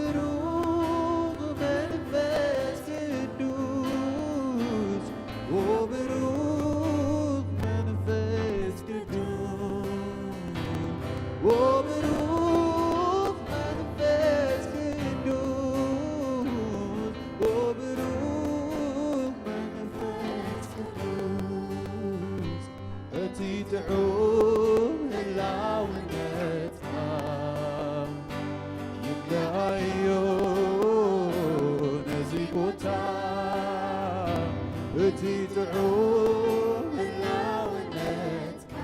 ወብሩኽ መንፈስ ቅዱስ፣ ወብሩኽ መንፈስ ቅዱስ፣ ወብሩኽ መንፈስ ቅዱስ፣ ወብሩኽ መንፈስ ቅዱስ፣ እቲ ጥዑም ህላውነትካ ይብልዓዮ ነዚ ቦታ፣ እቲ ጥዑም ህላውነትካ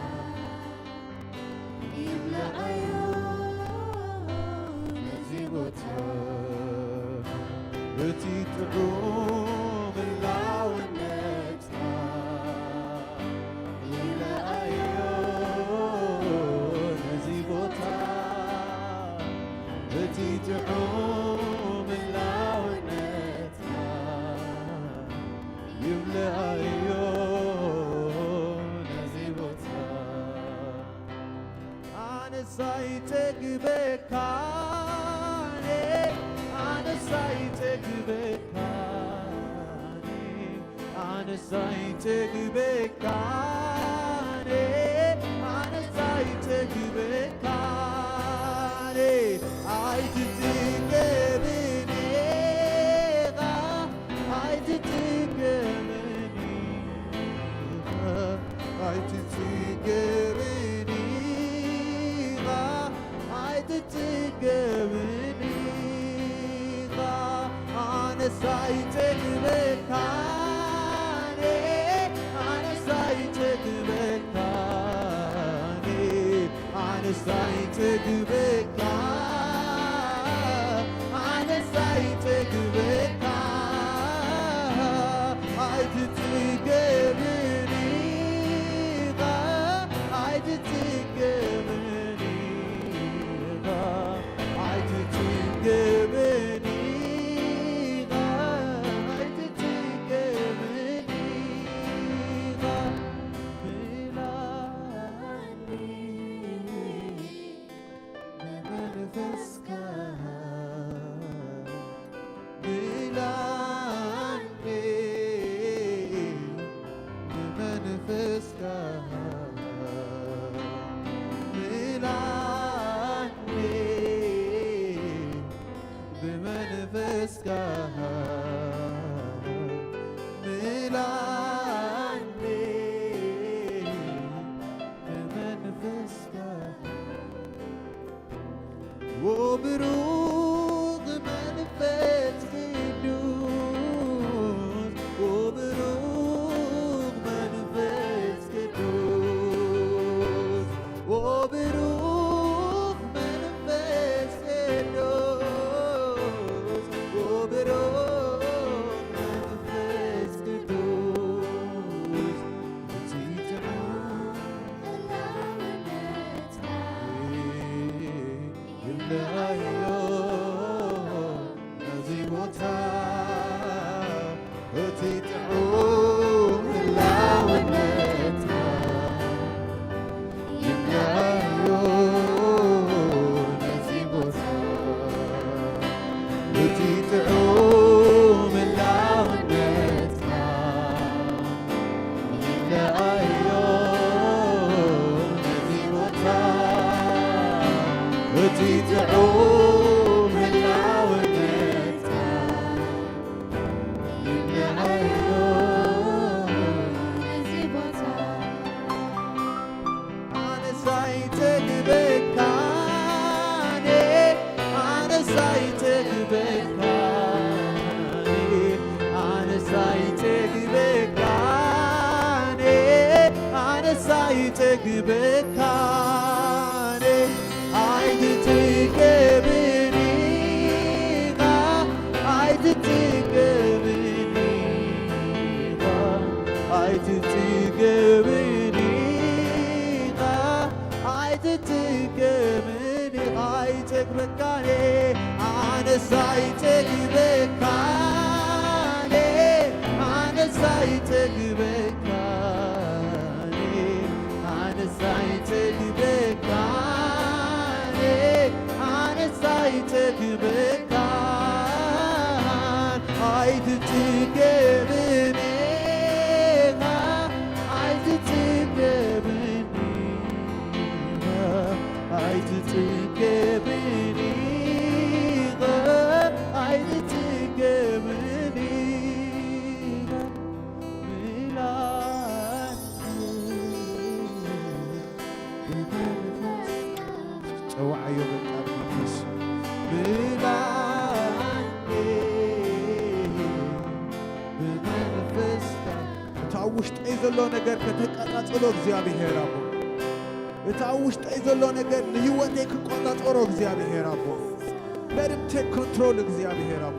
ይብልዓዮ ነዚ ቦታ፣ እቲ ጥዑም ህላውነትካ ይብልዓዮ ነዚ ቦታ፣ እቲ ጥዑም ህላውነትካ ይብልዓዮ ነዚ ቦታ። ኣነስ ኣይጠግበካን፣ ኣነስ ኣይጠግበካን፣ ኣነስ ኣይጠግበካን፣ ኣነስ ኣይጠግበካን፣ ኣይትጥገብን ኢኻ፣ ኣይትጥገብን ኢኻ፣ ኣይትጥገብን ኢኻ፣ ኣይትጥገብን ኢኻ። ኣነስ ኣይጠግበካን፣ ኣነስ ኣይጠግበካን፣ ኣነስ ኣይጠግበካ፣ ኣነስ ኣይጠግበካ፣ ኣይትጥገብን ኢኻ፣ ኣይትጥገብን ኢኻ፣ ኣይትጥገብን ኢኻ፣ ኣይትጥገብን ኢኻ። ብላኒ ብመንፈስካ፣ ብላኒ ብመንፈስካ፣ ብላኒ ብመንፈስካ፣ ብላኒ ብመንፈስካ። ወብሩኽ መንፈስ ቅዱስ፣ ወብሩኽ መንፈስ ቅዱስ፣ ወብሩኽ መንፈስ ቅዱስ፣ ወብሩኽ መንፈስ ቅዱስ፣ እቲ ጥዑም ህላውነትካ ይብልዓዮ ነዚ ቦታ፣ እቲ ጥዑም ህላውነትካ ይብልዓዮ ነዚ ቦታ፣ እቲ ጥዑም ህላውነትካ ይብልዓዮ ነዚ ቦታ፣ እቲ ጥዑም ህላውነትካ ይብልዓዮ ነዚ ቦታ። ኣነስ ኣይጠግበካን፣ ኣነስ ኣይጠግበካን፣ ኣነስ ኣይጠግበካን፣ ኣነስ ኣይጠግበካን፣ ኣይትጥገብን ኢኻ፣ ኣይትጥገብን ኢኻ፣ ኣይትጥገብን ኢኻ፣ ኣይትጥገብን ኢኻ፣ ኣይጠግበካን፣ ኣነስ ኣይጠግበካን፣ ኣነስ ኣይጠግበካን፣ ኣነስ ኣይጠግበካን፣ ኣይትጸግበካን ኣይትጽገብን ኢኻ፣ ኣይትጽገብን ኢኻ፣ ኣይትጽገብን ኢኻ፣ ኣይትጽገብን ኢኻ። ጸውዓዮ በቃ ብመንፈስ ብላንዴ ብመንፈስካ። እታ ኣብ ውሽጠይ ዘሎ ነገር ከተቃጻጽሎ እግዚኣብሔር ኣቦ። እታ ኣብ ውሽጠይ ዘሎ ነገር ንህይወተይ ክቆጻጸሮ እግዚኣብሔር ኣቦ። Let him take control እግዚኣብሔር ኣቦ።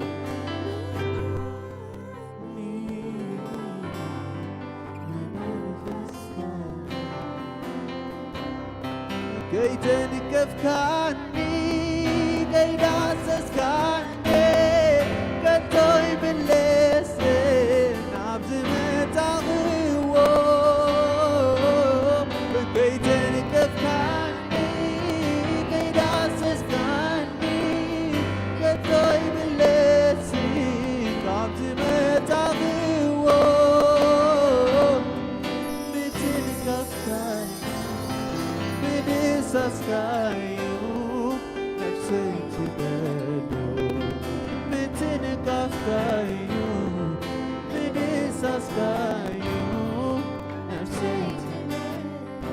ከይተንከፍካኒ ከይዳሰስካኒ ከቶ ይምለስ ናብ ዝመጻኽዎ። ከይተንከፍካኒ ከይዳሰስካኒ ከቶ ይምለስ ካብ ዝመጻኽዎ። ምትንካፍካዩ ምድሳስካዩ ነፍሰይ ትበሎ። ምትንካፍካዩ ምድሳስካዩ ነፍሰይ ትበሎ።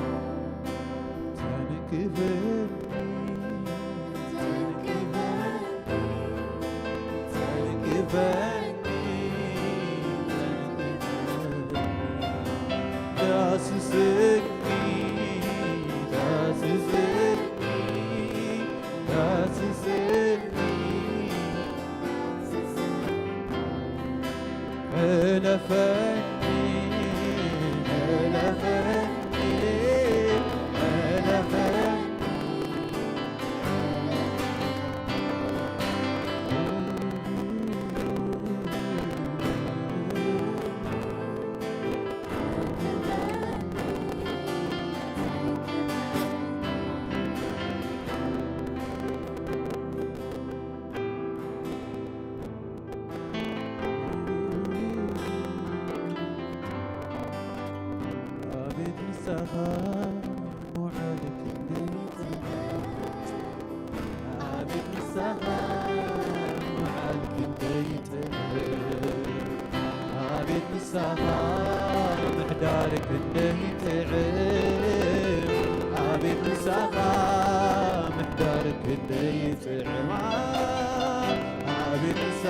ተንክፈኒ፣ ተንክፈኒ፣ ተንክፈኒ፣ ተንክፈኒ። ዳስሰኒ፣ ዳስሰኒ፣ ዳስሰኒ። ሕለፈኒ፣ ሕለፈኒ፣ ሕለፈኒ። ኣቤት ንስኻ ምውዓል ክንደይ ጥዑም፣ ኣቤት ንስኻ ምውዓል ክንደይ ጥዑም፣ ኣቤት ንስኻ ምሕዳር ክንደይ ጥዑም፣ ኣቤት ንስኻ ምሕዳር ክንደይ ጥዑም። ኣቤት ንስኻ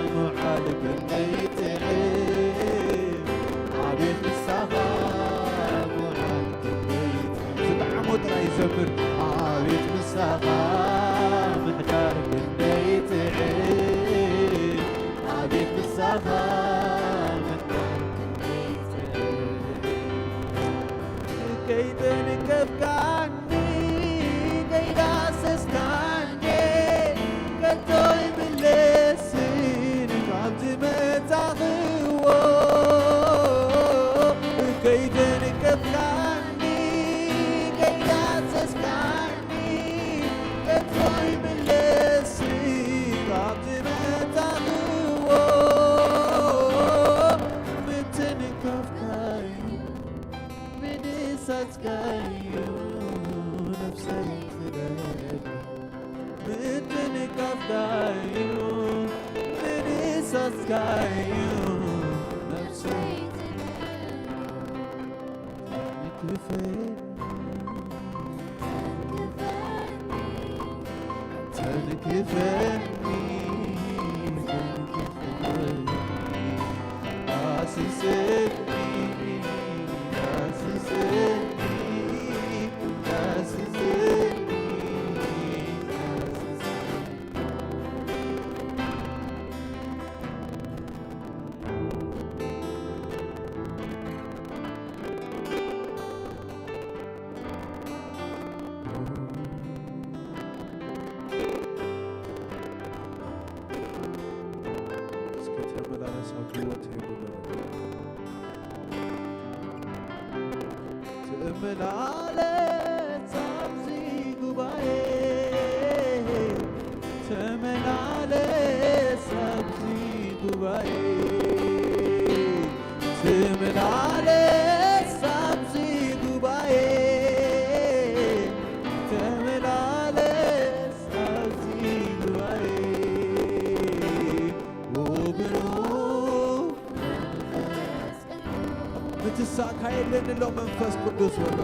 ምውዓል ክንደይ ጥዑም፣ ኣቤት ንስኻ ምውዓል ክንደይ ጥዑም። ዝጠዓሞ ጥራይ ይዘምር። ኣቤት ንስኻ ምሕዳር ክንደይ ጥዑም፣ ኣቤት ንስኻ ምሕዳር ክንደይ ጥዑም። ከይተንከፍካኒ ከይዳሰስካኒ ከቶ ይምለስን ካብ ዝመጻኽዎ። ከይተንከፍካኒ ከይዳሰስካኒ ከቶ ይምለስን ካብ ዝመጻኽዎ። ምትንካፍካዩ ምድሳስካዩ ነፍሰይ ትደሊ። ምትንካፍካዩ ምድሳስካዩ ነፍሰይ ትደሊ። ተንክፈኒ፣ ተንክፈኒ፣ ተንክፈኒ፣ ዳስሰኒ፣ ዳስሰኒ፣ ዳስሰኒ፣ ዳስሰኒ። እስኪ ተመላለስ ኣብ ህይወት ይጉዳይ። ተመላለስ ኣብዚ ጉባኤ፣ ተመላለስ ኣብዚ ጉባኤ፣ ተመላለስ ኣብዚ ጉባኤ፣ ኦ ብሩኽ ምትሳእካ የለን ኣሎ መንፈስ ቅዱስ በሎ።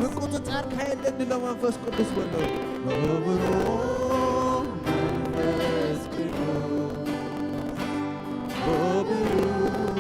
ምቁጽጻርካ የለን ኣሎ መንፈስ ቅዱስ በሎ። ኦ ብሩኽ መንፈስ ቅዱስ፣ ኦ ብሩኽ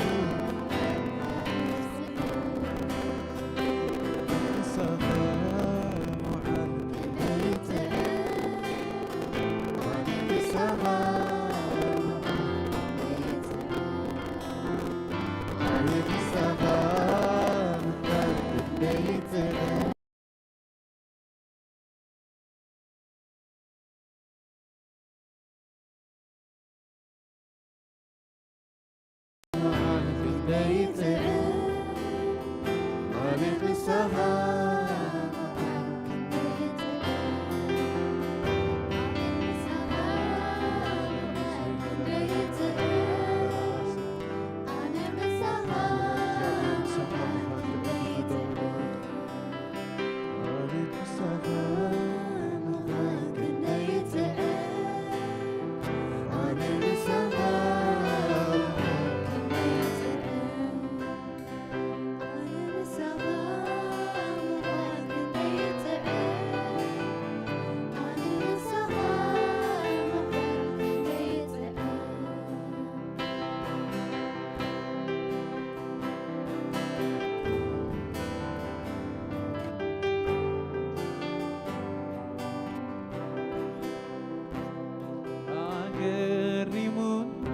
ኣገሪሙኒ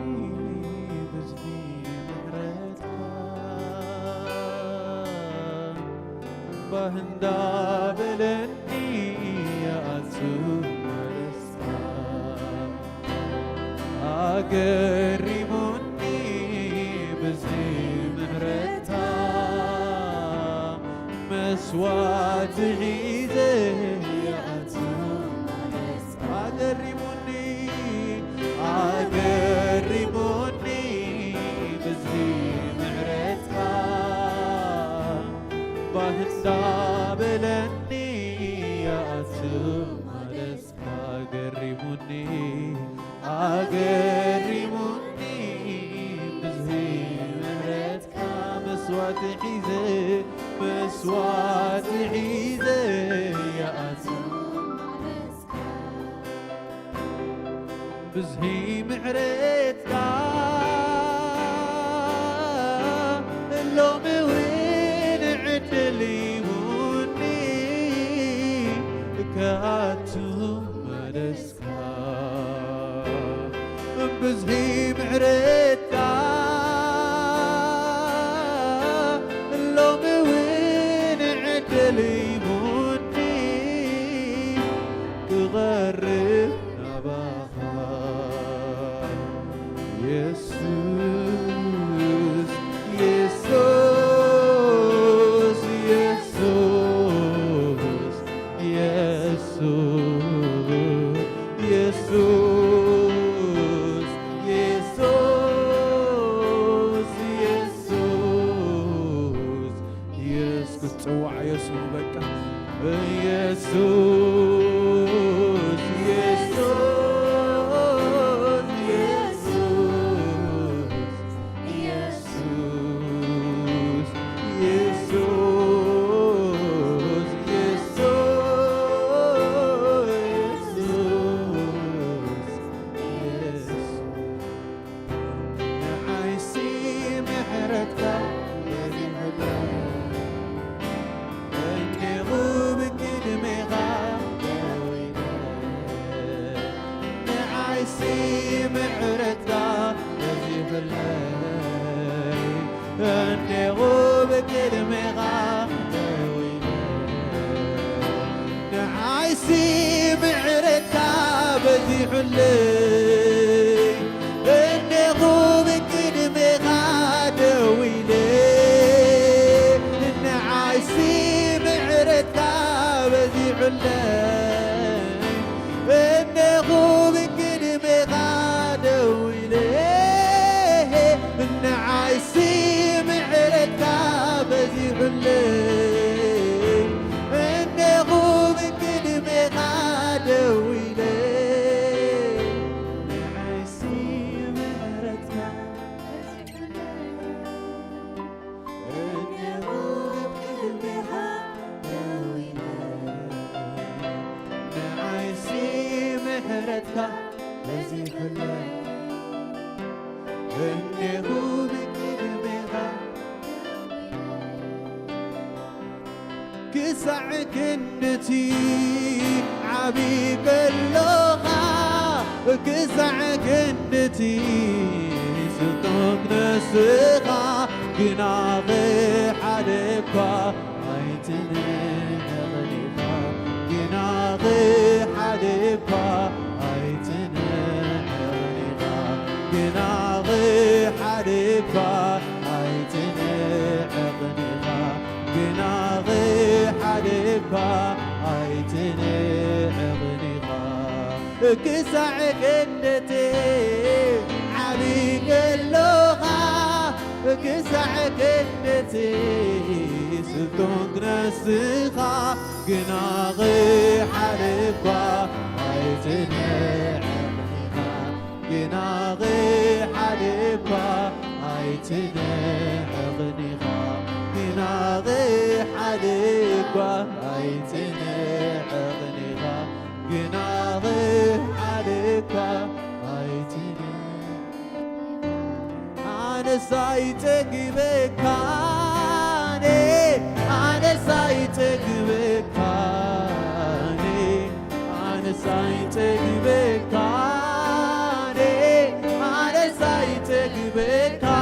ብዝሒ ምሕረትካ፣ ባህ እንዳበለኒ ይኣቱ መለስካ። ኣገሪሙኒ ብዝሒ ምሕረትካ፣ መስዋእቲ ሒዘ ይኣቱ መለስካ። ኣገሪሙኒ፣ ኣገሪሙኒ ብዝሒ ምሕረትካ፣ ባህ እንዳበለኒ ይኣቱ መለስካ። ኣገሪሙኒ፣ ኣገሪሙኒ ብዝሒ ምሕረትካ፣ መስዋእቲ ሒዘ፣ መስዋእቲ ሒዘ ይኣቱ። ብዝሒ ምሕረትካ ሎሚ እውን ዕድል ሂቡኒ ክኣቱ መለስካ። ብዝሒ ምሕረትካ ሎሚ እውን ዕድል ሂቡኒ ክቐርብ ናባኻ። የሱስ፣ የሱስ፣ የሱስ፣ የሱስ፣ የሱስ፣ የሱስ፣ የሱስ፣ የሱስ፣ ክትጽውዓዮ ስሙ በቃ። የሱስ፣ የሱስ፣ የሱስ፣ የሱስ፣ የሱስ፣ የሱስ፣ የሱስ። ንዓይሲ ምሕረትካ በዚሑለይ፣ እኔኹ ብቅድሜኻ ደው ኢለ። ንዓይሲ ምሕረትካ በዚሑለይ፣ እኔኹ ብቅድሜኻ ደው ኢለ። ንዓይሲ ምሕረትካ በዚሑለይ፣ እኔኹ ብቅድሜኻ ደው ኢለ። ንዓይሲ ምሕረትካ በዚሑለይ፣ እኔኹ ብቅድሜኻ ደው ኢለ። ንዓ በዚ ኩለ እኔኹ ብቅድሜኻ ክሳዕ ክንድቲ ዓቢ ከሎኻ፣ ክሳዕ ክንድቲ ስልጣን ክነስኻ፣ ግናኺ ሓደ እኳ ኣይትንዕቕ ኢኻ፣ ግናኺ ሓደ እኳ ኣይትንዕቕ ኢኻ፣ ግናኺ ሓደ እኳ ኣይትንዕቕ ኢኻ፣ ግናኺ ሓደ እኳ ኣይትንዕቕ ኢኻ። ክሳዕ ክንድቲ ዓቢ ከሎኻ፣ ክሳዕ ክንድቲ ስልጣን ክነስኻ፣ ግናኺ ሓደ እኳ ኣይትንዕቕ ኢኻ፣ ግናኺ ሓደ እኳ ኣይትንዕቕ ኢኻ፣ ግናኺ ሓደ እኳ ኣይትንዕቕ ኢኻ፣ ግናኺ ሓደ እኳ ኣይትንዕቕ። ኣነስ ኣይጸግበካን፣ ኣነስ ኣይጸግበካን፣ ኣነስ ኣይጸግበካን፣ ኣነስ ኣይጸግበካን፣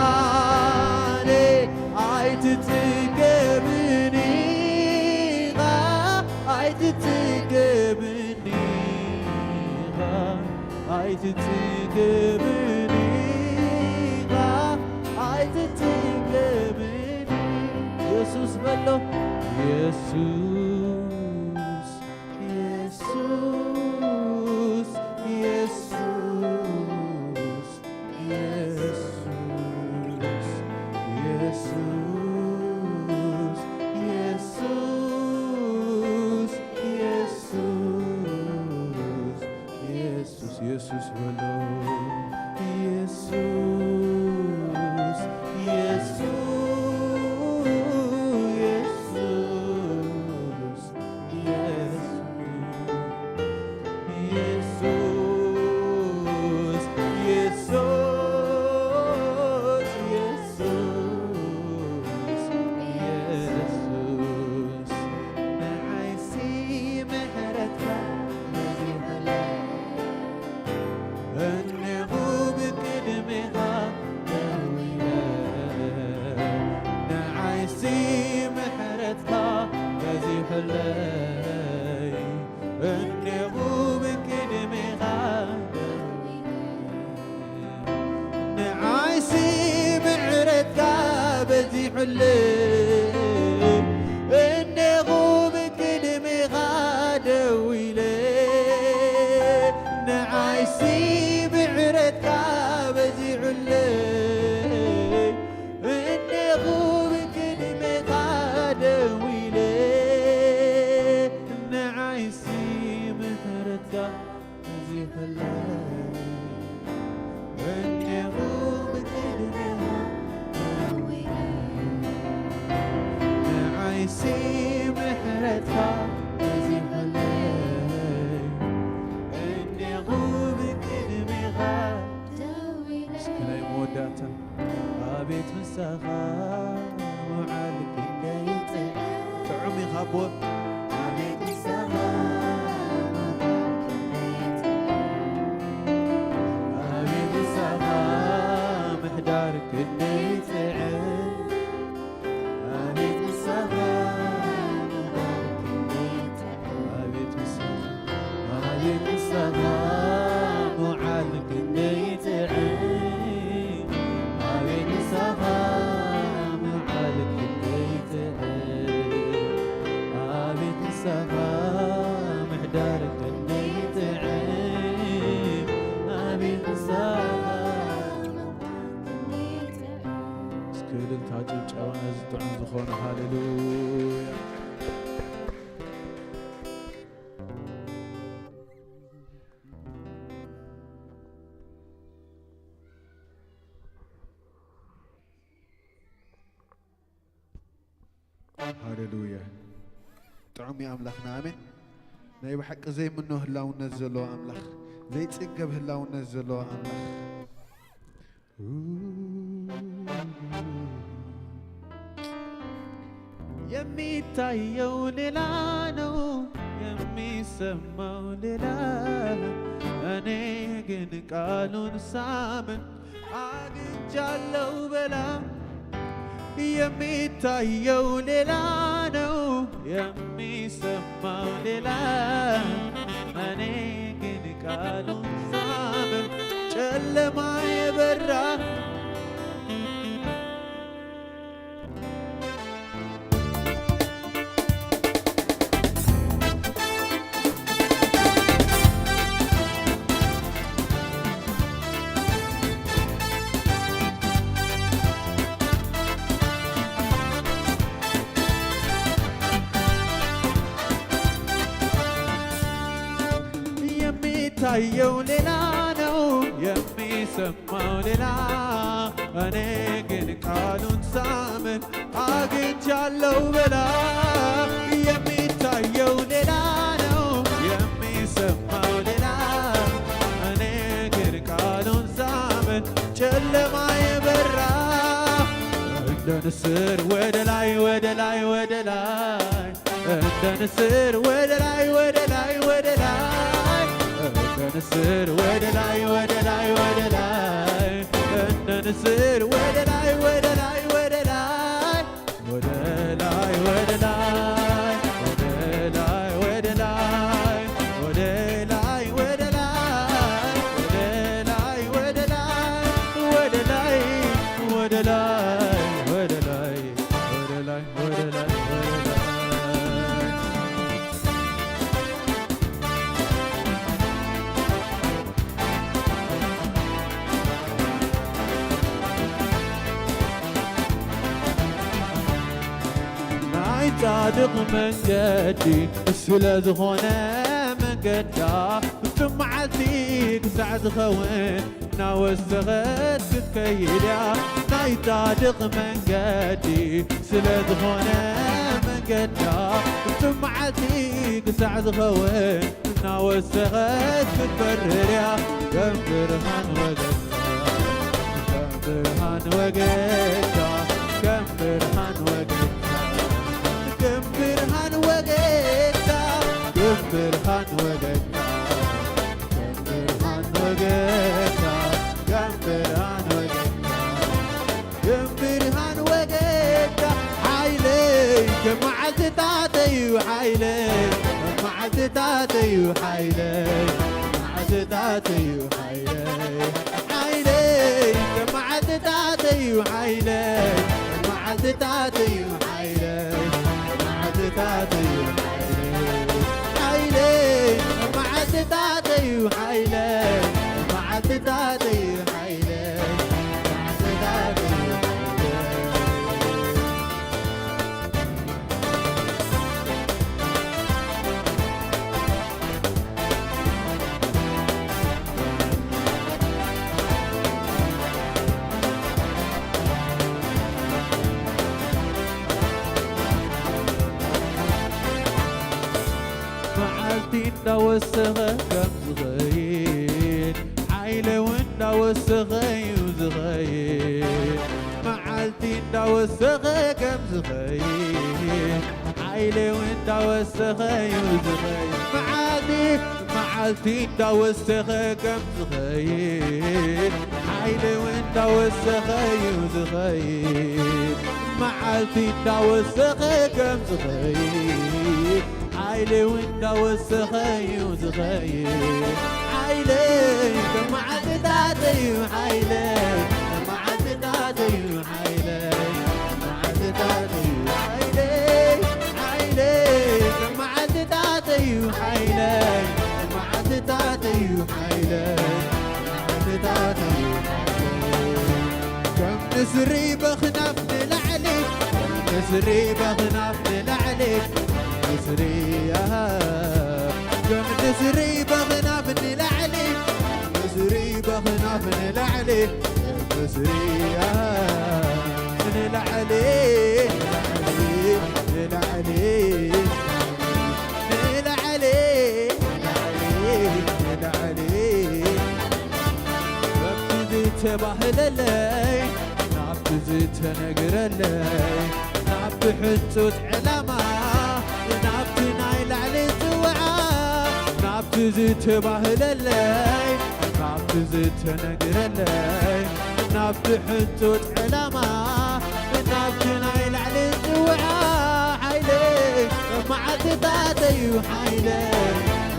ኣይትጽገብን ኢኻ፣ ኣይትጽገብን ኢኻ፣ ኣይትጽገብን ኢኻ፣ ኣይትጽገብን። የሱስ በሎ፣ የሱስ፣ የሱስ፣ የሱስ፣ የሱስ፣ የሱስ፣ የሱስ፣ የሱስ፣ የሱስ በሎ። የሱስ፣ የሱስ፣ የሱስ፣ የሱስ፣ የሱስ፣ የሱስ፣ የሱስ፣ ንዓይሲ ምሕረትካ በዚሑለይ፣ እኔኹ ብቅድሜኻ ደው ኢለ፣ ንዓይሲ ምሕረትካ በዚሑለይ፣ እኔኹ ብቅድሜኻ ደው ኢለ። ንዓይሲ ምሕረትካ በዚሑለይ፣ እኔኹ ብቅድሜኻ ደው ኢለ። ንዓይሲ ምሕረትካ በዚሑለይ፣ እኔኹ ብቅድሜኻ ደው ኢለ። ንዓይሲ ምሕረትካ በዚሑለይ፣ እኔኹ ብቅድሜኻ ደው ኢለ። ንዓይሲ ምሕረትካ በዚሑለይ፣ እኔኹ ብቅድሜኻ ደው ኢለ። እስኪ ናይ መወዳእታ ኣቤት ምሳኻ ምውዓል ክንደይ ጥዑም። ጥዑም ኢኻ ኣቦ። ኣቤት ምሳኻ ምውዓል ክንደይ ጥዑም። ኣቤት ምሳኻ ምሕዳር ክንደይ ጥዑም። ኣቤት ምሳኻ ምውዓል ክንደይ ጥዑም። ኣቤት ምሳኻ፣ ኣቤት ምሳኻ ምውዓል ክንደይ ጥዑም። ኣቤት ምሳኻ ምውዓል ክንደይ ጥዑም። ኣቤት ምሳኻ ምሕዳር ክንደይ ጥዑም። ኣቤት ምሳኻ ምውዓል ክንደይ ጥዑም። እስኪ እልልታ ጭብጨባ ነዚ ጥዑም ዝኾነ ሃሌሉያ። ሃሌሉያ። ጥዑም እዩ ኣምላኽና። ኣሜን። ናይ ብሓቂ ዘይምኖ ህላውነት ዘለዎ ኣምላኽ። ዘይጽገብ ህላውነት ዘለዎ ኣምላኽ። የሚታየው ሌላ ነው፣ የሚሰማው ሌላ። እኔ ግን ቃሉን ሳምን አግኝቻለሁ በላ። የሚታየው ሌላ ነው፣ የሚሰማው ሌላ። እኔ ግን ቃሉን ሳምን ጨለማ የበራ። የሚታየው ሌላ ነው፣ የሚሰማው ሌላ። እኔ ግን ቃሉን ሳምን አግኝቻለሁ በላ። የሚታየው ሌላ ነው፣ የሚሰማው ሌላ። እኔ ግን ቃሉን ሳምን ጨለማ የበራ። እንደ ንስር ወደ ላይ፣ ወደ ላይ፣ ወደ ላይ፣ እንደ ንስር ወደ ላይ፣ ወደ ላይ፣ ወደ ላይ፣ እንደ ንስር ወደ ላይ፣ ወደ ላይ፣ ወደ ላይ፣ እንደ ንስር ወደ ላይ፣ ወደ ላይ፣ ወደ ላይ፣ ወደ ላይ፣ ወደ ላይ፣ ወደ ላይ፣ ወደ ላይ፣ ወደ ላይ፣ ወደ ላይ፣ ወደ ላይ፣ ወደ ላይ፣ ወደ ላይ፣ ወደ ላይ፣ ወደ ላይ፣ ወደ ላይ፣ ወደ ላይ፣ ወደ ላይ። ናይ ጻድቕ መንገዲ ስለ ዝኾነ፣ መንገዳ ፍጹም መዓልቲ ክሳዕ ዝኸውን እናወሰኸት ክትከይድ እያ። ናይ ጻድቕ መንገዲ ስለ ዝኾነ፣ መንገዳ ፍጹም መዓልቲ ክሳዕ ዝኸውን እናወሰኸት ክትበርር እያ። ከም ብርሃን ወገግታ፣ ከም ብርሃን ወገግታ፣ ከም ብርሃን ወገግታ፣ ከም ብርሃን ወገግታ፣ ከም ብርሃን ወገግታ፣ ከም ብርሃን ወገግታ፣ ከም ብርሃን ወገግታ፣ ከም ብርሃን ወገግታ። ሓይለይ ከም መዓልትታተይ እዩ፣ ሓይለይ ከም መዓልትታተይ እዩ፣ ሓይለይ ከም መዓልትታተይ እዩ፣ ሓይለይ፣ ሓይለይ ከም መዓልትታተይ እዩ፣ ሓይለይ ከም መዓልትታተይ እዩ፣ ሓይለይ ከም መዓልትታተይ እዩ፣ ሓይለይ፣ ሓይለይ ከም መዓልትታተይ እዩ፣ ሓይለይ ከም መዓልትታተይ እዩ፣ ሓይለይ ከም መዓልትታተይ እዩ፣ ሓይለይ። መዓልቲ እንዳወሰኸ ከም ዝኸይድ፣ ሓይለ እውን እንዳወሰኸ እዩ ዝኸይድ። መዓልቲ እንዳወሰኸ ከም ዝኸይድ፣ ሓይለ እውን እንዳወሰኸ እዩ ዝኸይድ። መዓልቲ፣ መዓልቲ እንዳወሰኸ ከም ዝኸይድ፣ ሓይለ እውን እንዳወሰኸ እዩ ዝኸይድ። መዓልቲ እንዳወሰኸ ከም ዝኸይድ፣ ሓይለ እውን እንዳወሰኸ እዩ ዝኸይድ። ሓይለ ከም መዓልትታት እዩ፣ ሓይለ ከም መዓልትታት እዩ፣ ሓይለ ከም መዓልትታት እዩ፣ ሓይለ፣ ሓይለ ከም መዓልትታት እዩ፣ ሓይለ ከም መዓልትታት እዩ፣ ሓይለ ከም መዓልትታት እዩ፣ ሓይለ ከም ንስሪ በኽናፍ ንላዕሊ፣ ከም ንስሪ በኽናፍ ንላዕሊ፣ ንስሪ፣ ኣሃ፣ ከም ንስሪ በኽናፍ ንላዕሊ፣ ንስሪ በኽናፍ ንላዕሊ፣ ንስሪ፣ ኣሃ፣ ንላዕሊ፣ ንላዕሊ፣ ንላዕሊ፣ ንላዕሊ፣ ንላዕሊ፣ ንላዕሊ። ተባህለለይ ናብቲ ዝተነግረለይ ናብቲ ሕጹጽ ዕላማ ናብቲ ናይ ላዕሊ ጽውዓ ናብቲ ዝተባህለለይ ናብቲ ዝተነግረለይ ናብቲ ሕጹጽ ዕላማ ናብቲ ናይ ላዕሊ ጽውዓ ሓይለይ መዓልትታተዩ ሓይለይ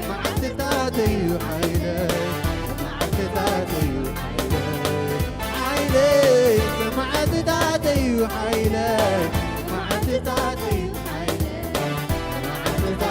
መዓልትታተዩ ሓይለይ መዓልትታተዩ ሓይለይ መዓልትታተዩ ሓይለይ መዓልትታተዩ ሓይለይ መዓልትታተዩ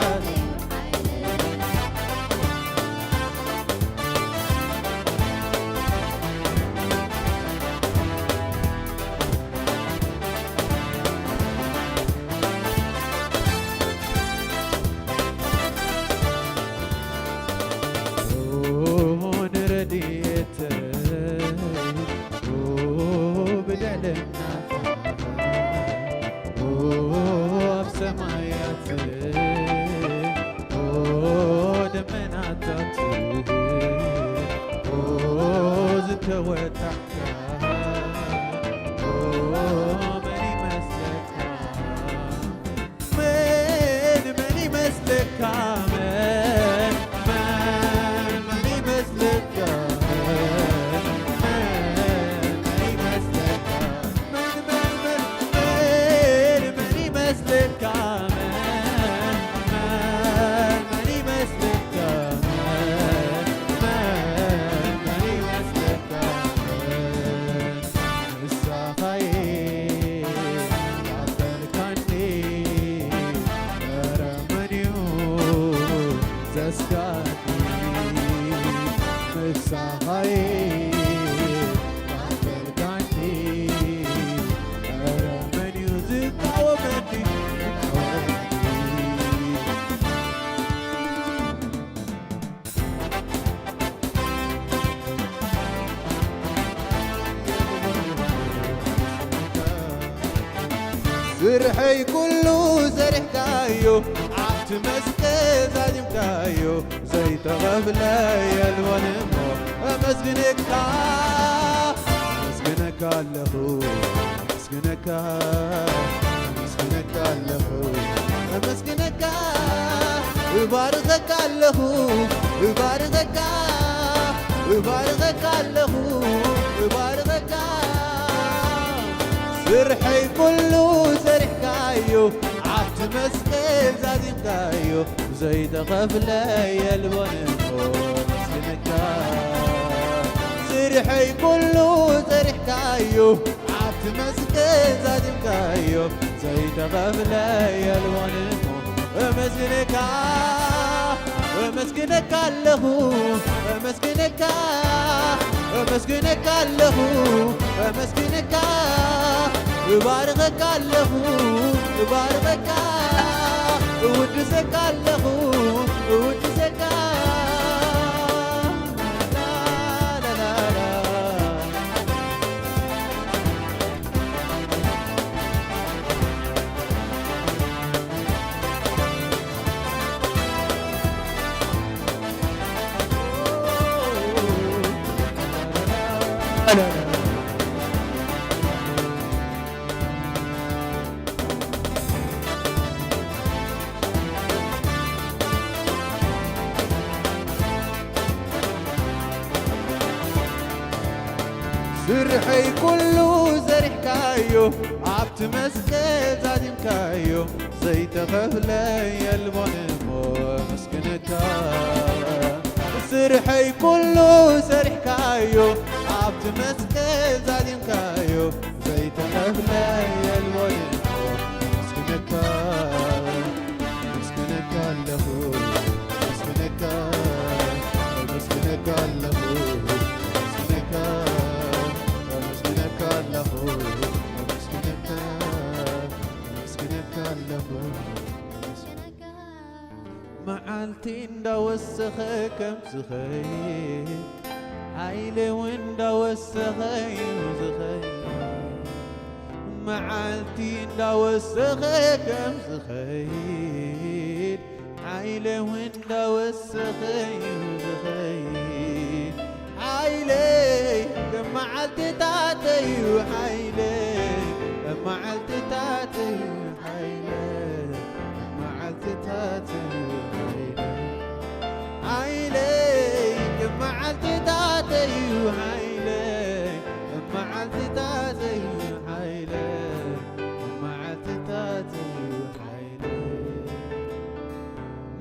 ስርሐይ ኩሉ ሰሪሕካዮ ኣብቲ መስቀል ዛዚምካዮ ዘይተቐብለ የልቦን እሞ ኣመስግነካ ኣመስግነካ ኣለኹ ኣመስግነካ ኣመስግነካ ኣለኹ ኣመስግነካ እባርኸካ ኣለኹ እባርኸካ እባርኸካ ኣለኹ እባርኸካ ስርሐይ ኩሉ ሰሪሕካዮ ኣብቲ መስቀል ዛዚምካዮ ዘይተኸፍለ የልቦን እሞ ኣመስግነካ ስርሐይ ኩሉ ሰሪሕካዮ ኣብቲ መስቀል ዛዚምካዮ ዘይተኸፍለ የልቦን እሞ ኣመስግነካ ኣመስግነካ ኣለኹ ኣመስግነካ ኣመስግነካ ኣለኹ ኣመስግነካ እባርኸካ ኣለኹ እባርኸካ እውድሰካ ኣለኹ እውድሰካ ስርሐይ ኩሉ ዘሪሕካዮ ኣብቲ መስቀል ዛዚምካዮ ዘይተኸፍለ የልቦን እሞ ኣመስግነካ ስርሐይ ኩሉ ሰሪሕካዮ ኣብቲ መስቀል ዛዚምካዮ ዘይተኸፍለ የልቦን እሞ ኣመስግነካ ኣመስግነካ ኣለኹ ኣመስግነካ ኣመስግነካ ኣለኹ ኣመስግነካ ኣመስግነካ ኣለኹ ኣመስግነካ ኣመስግነካ ኣለኹ መዓልቲ እንዳወሰኸ ከም ዝኸይድ ሓይለ እውን እንዳወሰኸ እዩ ዝኸይድ መዓልቲ እንዳወሰኸ ከም ዝኸይድ ሓይለ እውን እንዳወሰኸ እዩ ዝኸይድ ሓይለ ከም መዓልቲ መዓልትታተዩ ሓይለይ፣ መዓልትታተዩ ሓይለይ፣ መዓልትታተዩ ሓይለይ፣ ሓይለይ፣ መዓልትታተዩ ሓይለይ፣ መዓልትታተዩ ሓይለይ፣ መዓልትታተዩ ሓይለይ።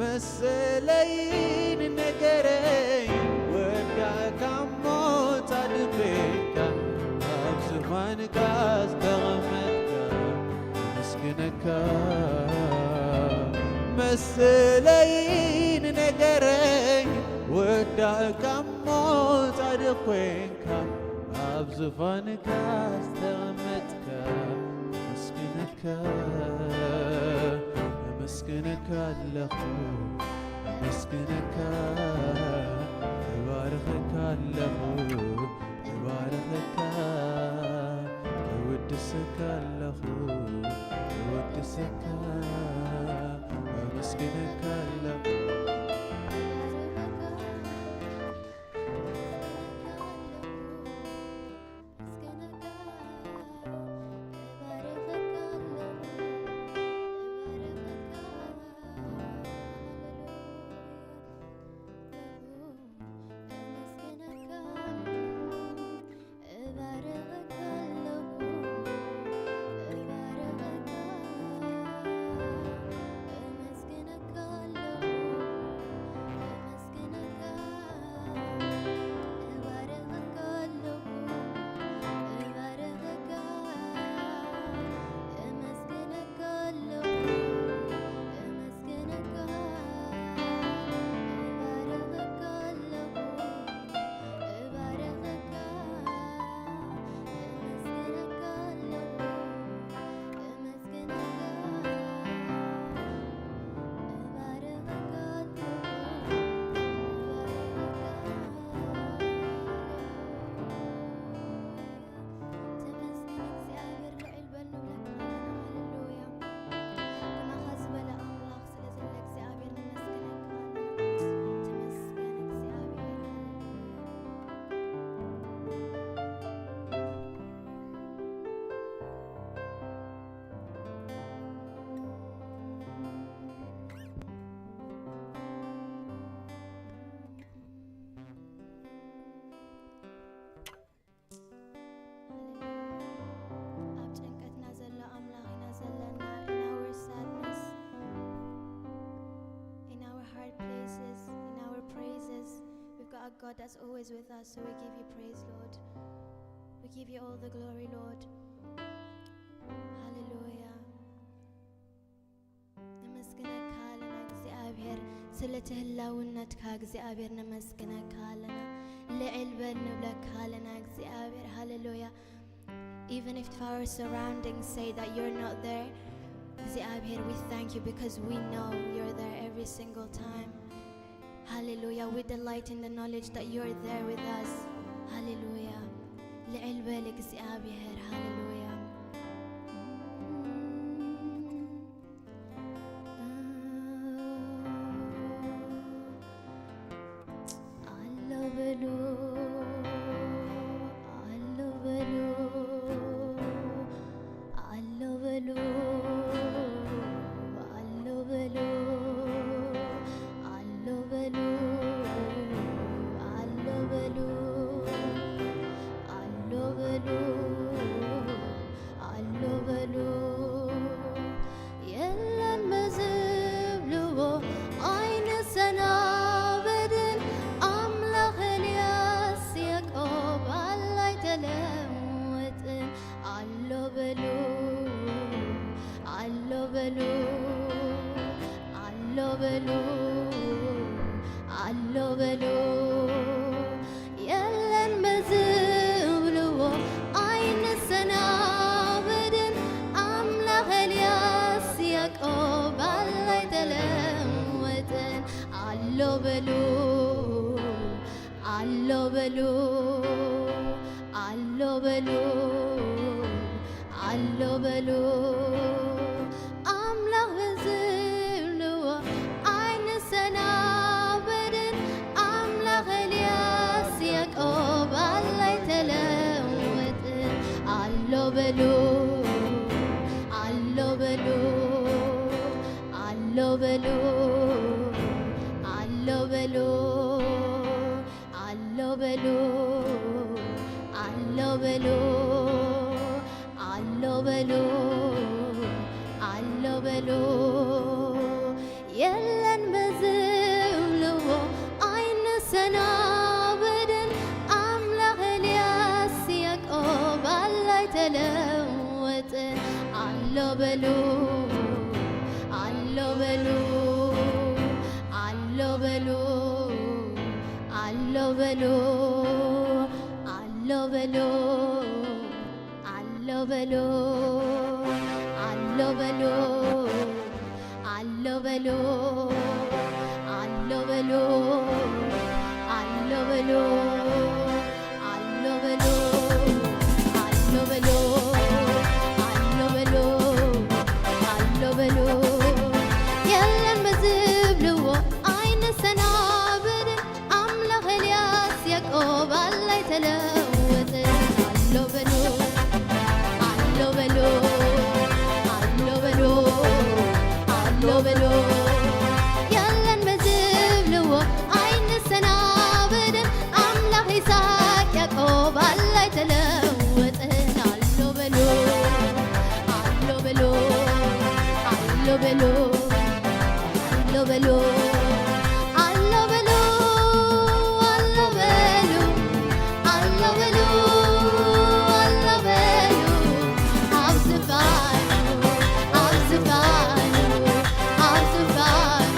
መሰለይ ንነገረይ ወዳእካ እሞ ጻድቕ ኮይንካ ኣብ ዝፋንካ ዝተቐመጥካ ኣመስግነካ። መሰለይ ንነገረይ ወዳእካ እሞ ጻድቕ ኮይንካ ኣብ ዝፋንካ ዝተቐመጥካ ኣመስግነካ። ኣመስግነካ ኣለኹ፣ ኣመስግነካ፣ እባርኸካ ኣለኹ፣ እባርኸካ፣ እውድሰካ ኣለኹ፣ እውድሰካ፣ ኣመስግነካ ኣለኹ። ተመስገን እግዚኣብሔር፣ ልዑል በል ንብለካ ኣለና። ሃሌሉያ። ከማኻ ዝበለ ኣምላኽ ስለ ዘለ እግዚኣብሔር ነመስግነካ ኣለና። ተመስገን እግዚኣብሔር። ሃሌሉያ። ኣብ ጭንቀትና ዘሎ ኣምላኽ ኢና ዘለና። In our sadness, in our hard places, in our praises, we've got a God that's always with us. So we give you praise, Lord. We give you all the glory, Lord. ሃሌሉያ። ነመስግነካ ኣለና እግዚኣብሔር፣ ስለቲ ህላውነትካ እግዚኣብሔር ነመስግነካ ኣለና። ልዕል በል ንብለካ ኣለና እግዚኣብሔር። ሃሌሉያ። Even if our surroundings say that you're not there, እግዚኣብሔር, we thank you because we know you're there every single time. Hallelujah. We delight in the knowledge that you're there with us. ሃሌሉያ። ልዕል በል እግዚኣብሔር። ሃሌሉያ። ኣሎ በሉ፣ ኣሎ በሉ፣ ኣሎ በሉ፣ ኣሎ በሉ፣ ኣሎ በሉ፣ ኣሎ በሉ፣ ኣሎ በሉ፣ ኣሎ በሉ። የለን ብዝብልዎ ኣይንሰናበድን፣ ኣምላኽ ኤልያስ ያዕቆብ ኣላ ኣይተለወጥን። ኣሎ በሉ፣ ኣሎ በሉ፣ ኣሎ በሉ፣ ኣሎ በሉ። የለን ብዝብልዎ ኣይንሰናበድን፣ ኣምላኽ ኤልያስ ያዕቆብ ኣላ ኣይተለወጥን። ኣሎ በሉ፣ ኣሎ በሉ፣ ኣሎ በሉ፣ ኣሎ በሉ። ኣምላኽ ብዝብልዎ ኣይንሰናበድን፣ ኣምላኽ ኤልያስ ያዕቆብ ኣላ ኣይተለወጥን። በሎ፣ ኣሎ በሎ፣ ኣሎ በሎ፣ ኣሎ በሎ፣ ኣሎ በሎ፣ ኣሎ በሎ፣ ኣሎ በሎ፣ ኣሎ በሎ፣ ኣሎ በሎ፣ ኣሎ በሎ፣ ኣሎ በሎ። የለን በዝብልዎ ኣይንሰናበድን፣ ኣምላኽ ኤልያስ ያዕቆብ ኣላ ኣይተለወጥን። ኣሎ በሎ፣ ኣሎ በሎ፣ ኣሎ በሎ፣ ኣሎ በሎ። የለን በዝብልዎ ኣይንሰናበድን፣ ኣምላኽ ይስሓቅ ያዕቆብ ኣላ ኣይተለወጥን። ኣሎ በሎ፣ ኣሎ በሎ፣ ኣሎ በሎ፣ ኣሎ በሎ፣ ኣሎ በሎ፣ ኣሎ በሎ፣ ኣሎ በሎ፣ ኣሎ በሎ። ኣብ ዝፋኑ፣ ኣብ ዝፋኑ፣ ኣብ ዝፋኑ፣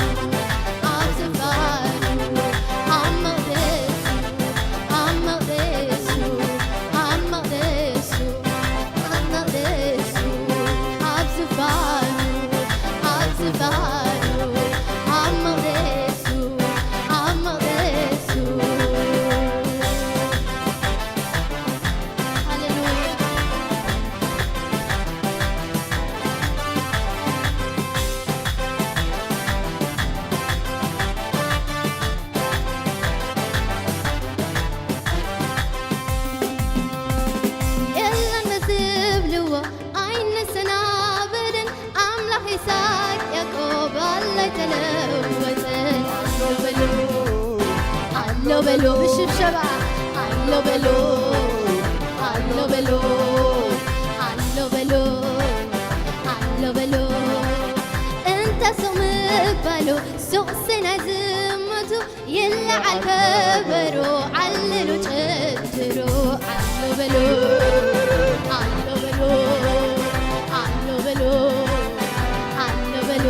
ኣብ ዝፋኑ፣ ኣብ መቕደሱ፣ ኣብ መቕደሱ፣ ኣብ መቕደሱ፣ ኣብ መቕደሱ፣ ኣብ ዝፋኑ፣ ኣብ ዝፋኑ፣ ኣብ መቕደሱ፣ ኣብ መቕደሱ። ሃሌሉያ። የለን ዝብልዎ ኣይንሰናበድን፣ ኣምላኽ ይስሓቅ ያዕቆብ ኣላ ኣይተለወጥን። ኣሎ በሎ፣ ኣሎ በሎ፣ ብሽብሸባ ኣሎ በሎ፣ ኣሎ በሎ፣ ኣሎ በሎ፣ ኣሎ በሎ። እንተ ስቕ ምባሉ ሱቕ ስነ ዝመቱ ይለዓል ከበሮ፣ ዓልሉ ጭድሮ። ኣሎ በሎ፣ ኣሎ በሎ፣ ኣሎ በሎ፣ ኣሎ በሎ።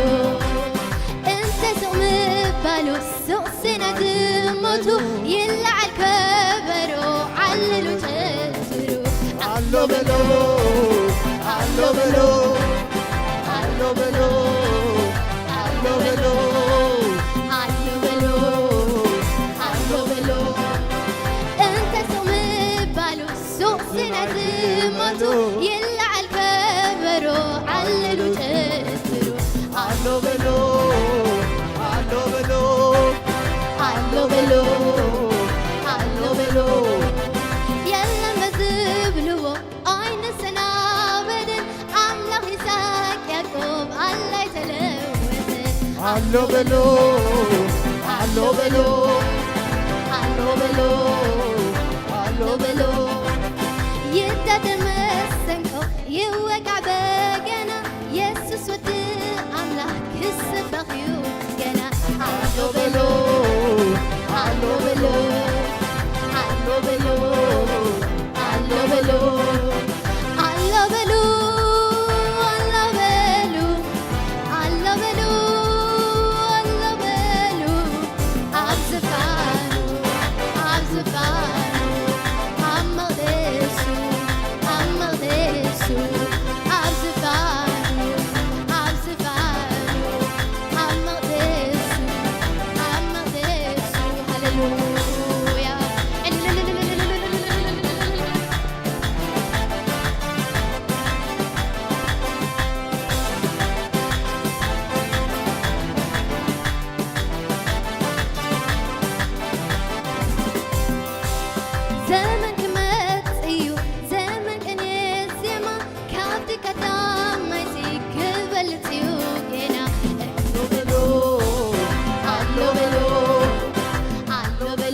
እንተ ስቕ ምባሉ ሱቕ ስነ ዝመቱ ይለዓል ከበሮ፣ ዓልሉ ጭድሮ። ኣሎ በሎ፣ ኣሎ በሎ፣ ኣሎ በሎ፣ ኣሎ በሎ፣ ኣሎ በሎ፣ ኣሎ በሎ። እንተ ስቕ ምባሉ ሱቕ ስነ ዝመቱ ይለዓል ከበሮ፣ ዓልሉ ጭድሮ። ኣሎ በሎ፣ ኣሎ በሎ፣ ኣሎ በሎ፣ ኣሎ በሎ። የለን በዝብልዎ ኣይንሰናበድን፣ ኣምላኽ ይስሓቅ ያዕቆብ ኣላ ኣይተለወጥን። ኣሎ በሎ፣ ኣሎ በሎ፣ ኣሎ በሎ፣ ኣሎ በሎ። ይደርደር መሰንቆ ይወቃዕ በገና፣ የሱስ ወዲ ኣምላኽ ክስበኽ እዩ ገና። ኣሎ በሎ፣ ኣሎ በሎ፣ ኣሎ በሎ፣ ኣሎ በሎ፣ ኣሎ በሎ፣ ኣሎ በሎ፣ ኣሎ በሎ፣ ኣሎ በሎ። ኣብ ዝፋኑ፣ ኣብ ዝፋኑ፣ ኣብ መቕደሱ፣ ኣብ መቕደሱ፣ ኣብ ዝፋኑ፣ ኣብ ዝፋኑ፣ ኣብ መቕደሱ፣ ኣብ መቕደሱ። ሃሌሉያ። ዘመን ክመጽእ እዩ፣ ዘመን ቅኔ ዜማ፣ ካብ ድቀት ማይሲ ክበልጽ እዩ ገና። ኣሎ በሎ፣ ኣሎ በሎ፣ ኣሎ በሎ።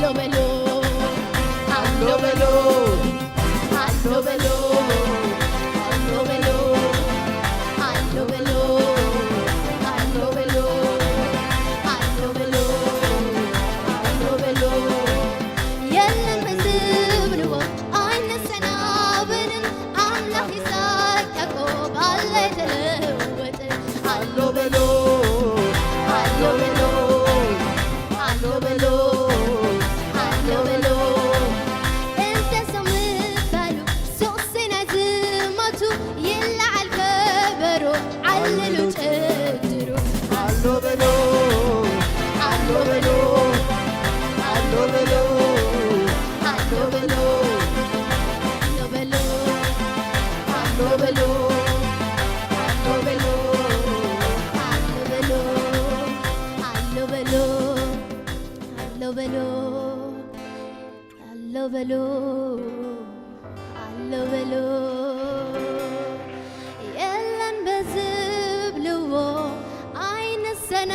በሎ፣ ኣሎ በሎ፣ ኣሎ በሎ፣ ኣሎ በሎ፣ ኣሎ በሎ፣ ኣሎ በሎ፣ ኣሎ በሎ፣ ኣሎ በሎ። የለን ዝብልዎ ኣይንሰናብድን፣ ኣምላኽ ይስሐቅ ያዕቆብ ኣለ ኣይተለወጥን። ኣሎ በሎ፣ ኣሎ በሎ፣ ኣሎ በሎ፣ ኣሎ በሎ። እንተ ሰው ምባሉ ሱቕ ሲና ዝሞቱ ይለዓል ከበሮ ዓልሉ ጭድሩ። ኣሎ በሎ፣ ኣሎ በሎ፣ ኣሎ በሎ፣ ኣሎ በሎ፣ ኣሎ በሎ፣ ኣሎ በሎ፣ ኣሎ በሎ፣ ኣሎ በሎ፣ ኣሎ በሎ፣ ኣሎ በሎ፣ ኣሎ በሎ፣ ኣሎ በሎ። የለን በዝብልዎ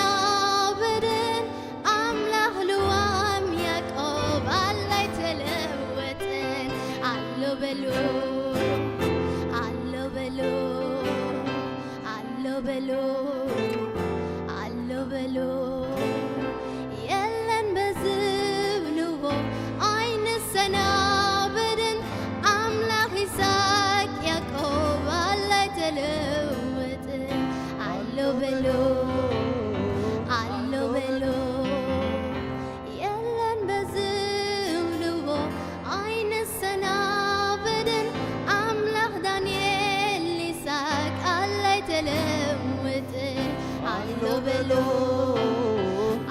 ኣይንሰናብድን፣ ኣምላኽ ልዋም ያዕቆብ ኣለ ኣይተለወጥን። ኣሎ በሎ፣ ኣሎ በሎ፣ ኣሎ በሎ፣ ኣሎ በሎ። የለን በዝብልዎ ኣይንሰናብድን፣ ኣምላኽ ይስሐቅ ያዕቆብ ኣለ ኣይተለወጥን። ኣሎ በሎ፣ ኣሎ በሎ። የለን በዝብልዎ ኣይንሰናብድን፣ ኣምላኽ ዳንኤል ይስሐቅ ኣለ ኣይተለውጥን። ኣሎ በሎ፣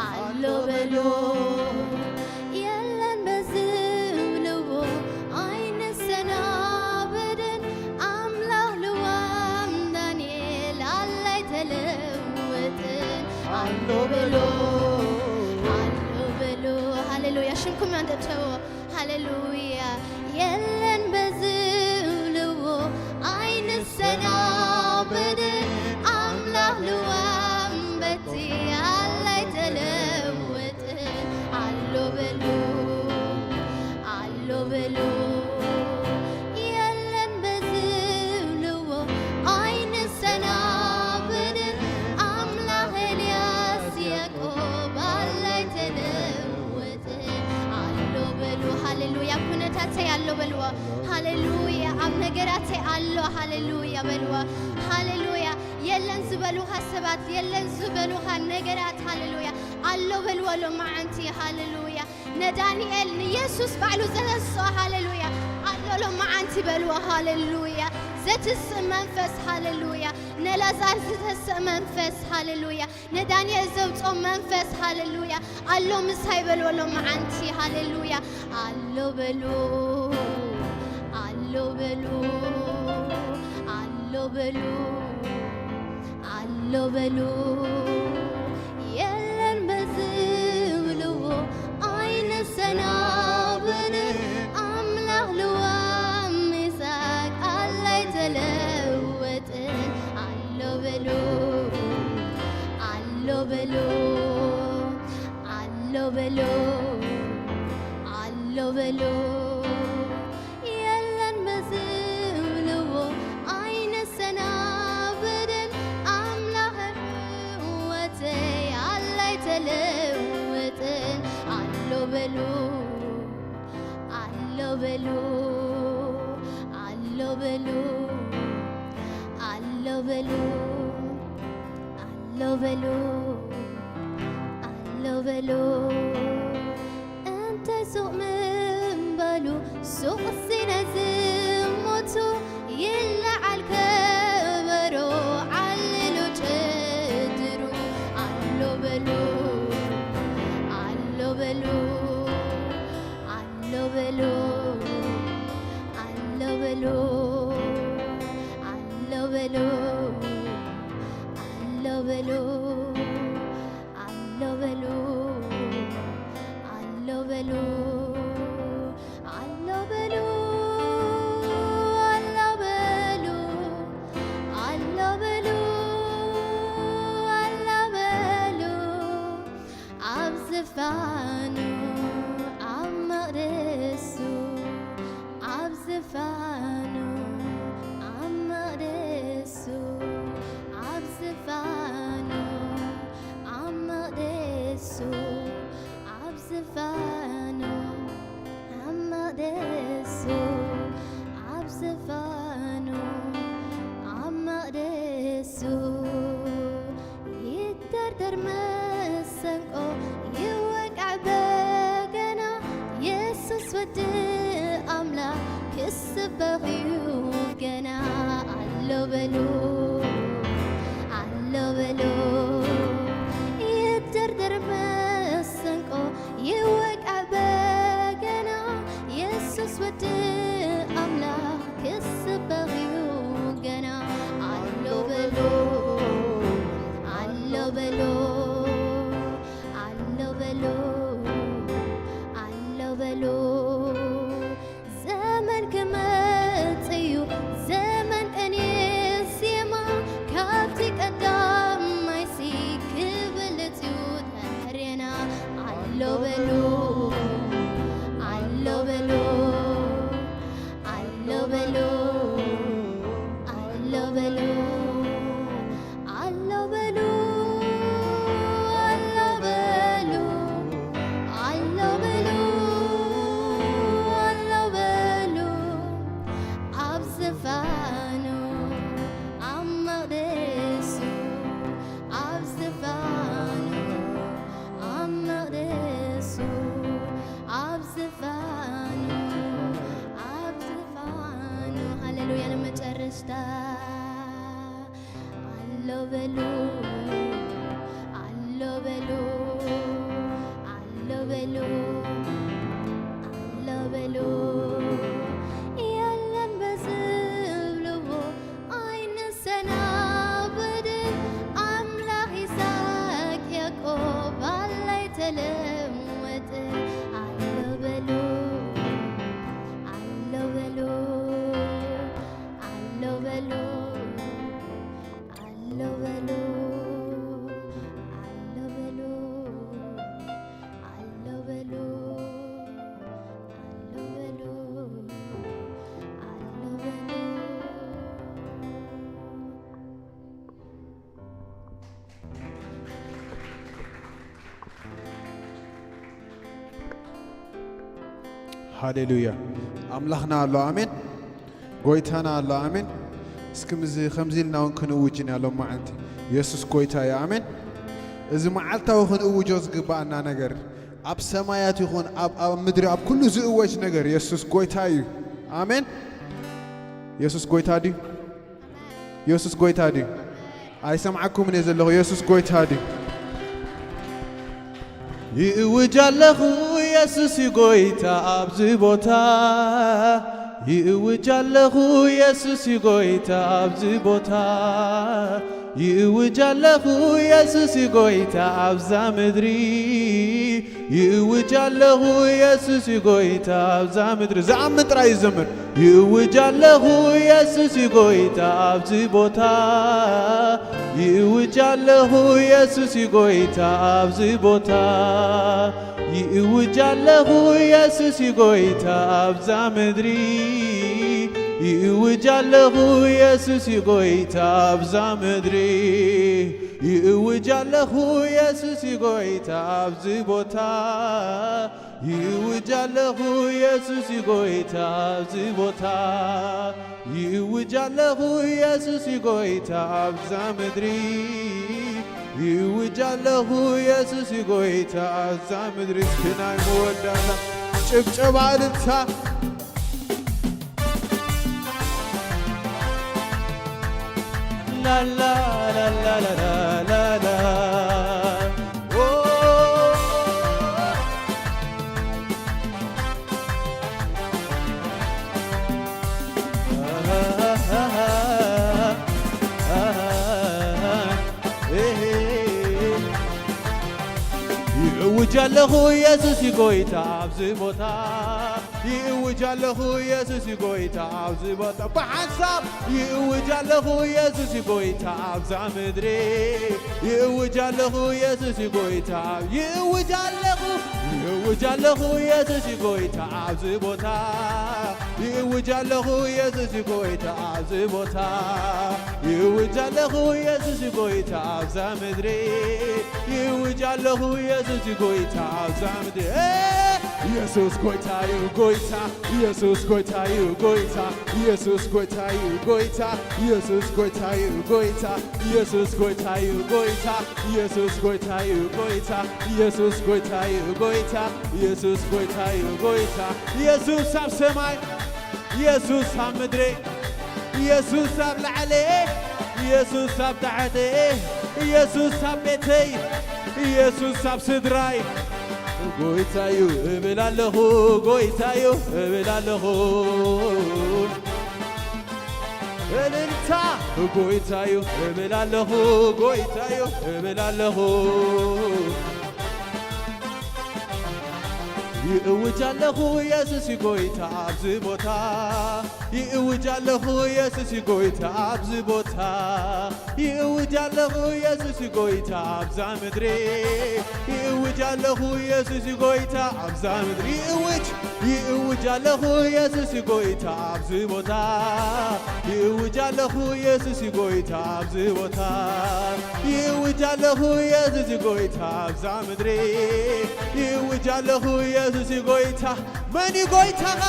ኣሎ በሎ። የለን በዝብልዎ ኣይንሰናብድን፣ ኣምላኽ ልዋም ዳንኤል ኣለ ኣይተለውጥን። ኣሎ በሎ፣ ኣሎ በሎ። ሃሌሉያ። ሽምኩም ያንደተዎ። ሃሌሉያ። የለን በዝብልዎ ኣይንሰናብድን፣ ኣምላኽ ልዋም በቲ ኣለ ኣይተለውጥን። ኣሎ በሎ፣ ኣሎ በሎ። የለን በዝብልዎ ኣይንሰናብድን፣ ኣምላኽ ኤልያስ ያዕቆብ ኣለ ኣይተለወጥን። ኣሎ በሉ። ሃሌሉያ። ኣብ ኩነታተይ ኣሎ በልዎ። ሃሌሉያ። ኣብ ነገራተይ ኣሎ። ሃሌሉያ በልዎ። ሃሌሉያ። የለን ዝበሉኻ ሰባት፣ የለን ዝበሉኻ ነገራት፣ ሃሌሉያ፣ ኣሎ በልዎ ሎማዓንቲ። ሃሌሉያ። ነዳንኤል ንየሱስ ባዕሉ ዘተስኦ፣ ሃሌሉያ፣ ኣሎ ሎማዓንቲ በልዎ። ሃሌሉያ። ዘትስእ መንፈስ፣ ሃሌሉያ። ነላዛር ዝተስእ መንፈስ፣ ሃሌሉያ። ነዳንኤል ዘውፅኦ መንፈስ፣ ሃሌሉያ፣ ኣሎ ምሳይ በልዎ ሎማዓንቲ። ሃሌሉያ። ኣሎ በሉ፣ ኣሎ በሉ፣ ኣሎ በሉ፣ ኣሎ በሉ። የለን በዝብልዎ ኣይንሰናብድን፣ ኣምላኽ ልዋም ይስሐቅ ኣለ ኣይተለወጥን። ኣሎ በሉ፣ ኣሎ በሉ፣ ኣሎ በሉ፣ ኣሎ በሉ። የለን በዝብልዎ ኣይንሰናብድን፣ ኣምላኽ ህይወተይ ኣለ ኣይተለውጥን። ኣሎ በሉ፣ ኣሎ በሉ፣ ኣሎ በሉ፣ ኣሎ በሉ፣ ኣሎ በሉ፣ ኣሎ በሉ። እንታይ ሱቕ ምባሉ ሱቕ ሲና ዝሞቱ ይለዓል ከበሮ ዓልሉ ጭድሩ። ኣሎ በሉ፣ ኣሎ በሉ፣ ኣሎ በሉ፣ ኣሎ በሉ፣ ኣሎ በሉ፣ ኣሎ በሉ፣ ኣሎ በሉ፣ ኣሎ በሉ፣ ኣሎ በሉ፣ ኣሎ በሉ፣ ኣሎ በሉ፣ ኣሎ በሉ። ኣብ ዝፋኑ፣ ኣምላኽ ክስበኽ እዩ ገና። ኣሎ በሉ፣ ኣሎ በሉ። ይደርደር መሰንቆ፣ ይወቅዕ በገና። የሱስ ወዲ ኣምላኽ ክስበኽ እዩ ገና። ኣሎ በሉ፣ ኣሎ በሉ። ኣሎ በሉ፣ ኣሎ በሉ። ዘመን ክመጽእ እዩ፣ ዘመን ቅኔ ዜማ፣ ካብቲ ቀዳማይሲ ክብልጽ እዩ ተሕርየና። ኣሎ በሉ፣ ኣሎ በሉ፣ ኣሎ በሉ፣ ኣሎ በሉ። ኣሎ በሉ፣ ኣሎ በሉ፣ ኣሎ በሉ፣ ኣሎ በሉ። ኣብ ዝፋኑ፣ ኣብ መቕደሱ፣ ኣብ ዝፋኑ፣ ኣብ መቕደሱ፣ ኣብ ዝፋኑ፣ ኣብ ዝፋኑ። ሃሌሉያ። ንመጨረሽታ ኣሎ በሉ፣ ኣሎ በሉ፣ ኣሎ በሉ፣ ኣሎ በሉ። የለን በዝብልዎ ኣይንሰናበድን፣ ኣምላኽ ይስሐቅ ያዕቆብ ኣላ ኣይተለወጥን። ኣሎ በሉ፣ ኣሎ በሉ፣ ኣሎ በሉ፣ ኣሎ በሉ፣ ኣሎ በሉ፣ ኣሎ በሉ፣ ኣሎ በሉ፣ ኣሎ በሉ። ሃሌሉያ። ኣምላኽና ኣሎ። ኣሜን። ጎይታና ኣሎ። ኣሜን። እስኪ ምዚ-፣ ከምዚ ኢልና እውን ክንእውጅ ኢና ሎም መዓልቲ። የሱስ ጎይታ እዩ። ኣሜን። እዚ መዓልታዊ ክንእውጆ ዝግባኣና ነገር፣ ኣብ ሰማያት ይኹን ኣብ፣ ኣብ ምድሪ፣ ኣብ ኩሉ ዝእወጅ ነገር የሱስ ጎይታ እዩ። ኣሜን። የሱስ ጎይታ ድዩ? የሱስ ጎይታ ድዩ? ኣይሰምዓኩምን እየ ዘለኹ። የሱስ ጎይታ ድዩ? ይእውጅ ኣለኹ፣ የሱስ እዩ ጎይታ ኣብዚ ቦታ። ይእውጅ ኣለኹ፣ የሱስ እዩ ጎይታ ኣብዚ ቦታ። ይእውጅ ኣለኹ፣ የሱስ እዩ ጎይታ ኣብዛ ምድሪ። ይእውጅ ኣለኹ፣ የሱስ እዩ ጎይታ ኣብዛ ምድሪ። ዝኣምን ጥራይ ይዘምር። ይእውጅ ኣለኹ፣ የሱስ እዩ ጎይታ ኣብዚ ቦታ። ይእውጅ ኣለኹ፣ የሱስ እዩ ጎይታ ኣብዚ ቦታ። ይእውጅ ኣለኹ፣ የሱስ እዩ ጎይታ ኣብዛ ምድሪ። ይእውጅ ኣለኹ፣ የሱስ እዩ ጎይታ ኣብዛ ምድሪ። ይእውጅ ኣለኹ፣ የሱስ እዩ ጎይታ ኣብዚ ቦታ። ይእውጅ ኣለኹ፣ የሱስ እዩ ጎይታ ኣብዚ ቦታ። ይእውጅ ኣለኹ፣ የሱስ እዩ ጎይታ ኣብዛ ምድሪ። ይእውጅ ኣለኹ፣ የሱስ እዩ ጎይታ ኣብዛ ምድሪ። እስኪ ናይ መወዳእታ ጭብጨባ፣ እልልታ። ላላ፣ ላላ፣ ላላ፣ ላላ። ኦ። ይእውጅ ኣለኹ፣ የሱስ እዩ ጎይታ ኣብዚ ቦታ። ይእውጅ ኣለኹ፣ የሱስ እዩ ጎይታ ኣብዚ ቦታ። ብሓንሳብ ይእውጅ ኣለኹ፣ የሱስ እዩ ጎይታ ኣብዛ ምድሪ። ይእውጅ ኣለኹ፣ የሱስ እዩ ጎይታ። ይእውጅ ኣለኹ፣ ይእውጅ ኣለኹ፣ የሱስ እዩ ጎይታ ኣብዚ ቦታ። ይእውጅ ኣለኹ፣ የሱስ እዩ ጎይታ ኣብዚ ቦታ። ይእውጅ ኣለኹ፣ የሱስ እዩ ጎይታ ኣብዛ ምድሪ። ይእውጅ ኣለኹ፣ የሱስ እዩ ጎይታ ኣብዛ ምድሪ። ኤ! ኢየሱስ ጎይታዩ ጎይታ፣ ኢየሱስ ጎይታዩ ጎይታ፣ ኢየሱስ ጎይታዩ ጎይታ፣ ኢየሱስ ጎይታዩ ጎይታ፣ ኢየሱስ ጎይታዩ ጎይታ፣ ኢየሱስ ጎይታዩ ጎይታ፣ ኢየሱስ ጎይታዩ ጎይታ፣ ኢየሱስ ጎይታዩ ጎይታ። ኢየሱስ ኣብ ሰማይ፣ ኢየሱስ ኣብ ምድሪ፣ ኢየሱስ ኣብ ላዕሊ፣ ኢየሱስ ኣብ ታሕቲ፣ ኢየሱስ ኣብ ቤተይ፣ ኢየሱስ ኣብ ስድራይ። ጎይታዩ እብል ኣለኹ፣ ጎይታዩ እብል ኣለኹ። እልልታ። ጎይታዩ እብል ኣለኹ፣ ጎይታዩ እብል ኣለኹ። ይእውጅ ኣለኹ፣ ኢየሱስ እዩ ጎይታ ኣብዚ ቦታ። ይእውጅ ኣለኹ፣ ኢየሱስ እዩ ጎይታ ኣብዚ ቦታ። ይእውጅ ኣለኹ፣ ኢየሱስ እዩ ጎይታ ኣብዛ ምድሪ። ይእውጅ ኣለኹ፣ ኢየሱስ እዩ ጎይታ ኣብዛ ምድሪ። ይእውጅ፣ ይእውጅ ኣለኹ፣ ኢየሱስ እዩ ጎይታ ኣብዚ ቦታ። ይእውጅ ኣለኹ፣ ኢየሱስ እዩ ጎይታ ኣብዚ ቦታ። ይእውጅ ኣለኹ፣ ኢየሱስ እዩ ጎይታ ኣብዛ ምድሪ። ይእውጅ ኣለኹ፣ ኢየሱስ እዩ ጎይታ። መን እዩ ጎይታኻ?